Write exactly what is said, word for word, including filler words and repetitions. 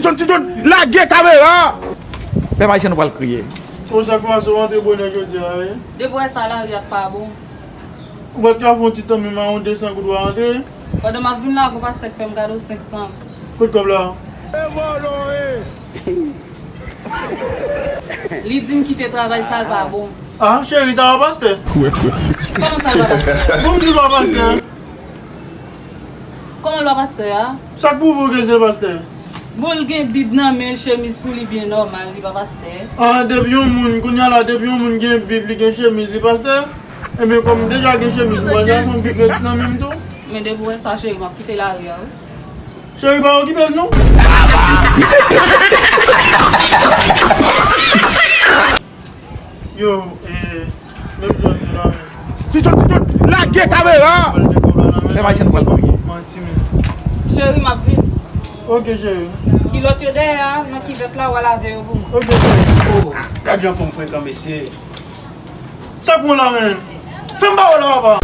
Ti John, Ti John, lage kamera! Pèp ayisyen, nou pral kriye. Konsa k pase, w antre bonè jodi a, wi. Depi w wè sa, lari a pa bon. Ou pa t ka fè yon ti tan menm a yon de san goud w a antre? Pandan m ap vin la, gon pastè k fè m kado senk san. Kot kòb la? Li di m kite travay sa, l pa bon. Ah, cheri, sa pa pastè. Kòman sa, l pa pastè? Bon, m di l pa pastè. Kòman l pa pastè a? Sa k pwouve w ke se pastè? Bon, l gen Bib nan men l, chemiz sou li byen nòmal, li pa pastè. Ah, depi yon moun, kounye a la, depi yon moun gen Bib, li gen chemiz, li pastè? Ebyen, kòm m deja gen chemiz, m pral chache yon Bib met nan men m tou. Men depi w wè sa, cheri, m ap kite lari a, wi. Cheri, pa okipe l, non. Yo, eh, menm jan de la men. Ti John, Ti John, lage kamera! Pèp ayisyen, nou pral kriye. Manti, men. Cheri, m ap vin. Ok, cheri. Kilòt yo dèyè a, nan kivèt la, w a lave yo pou mwen. Ok, cheri. Oh, gad jan fanm frekan, mesye. Sa k pran la, men? Fè m ba w la, papa.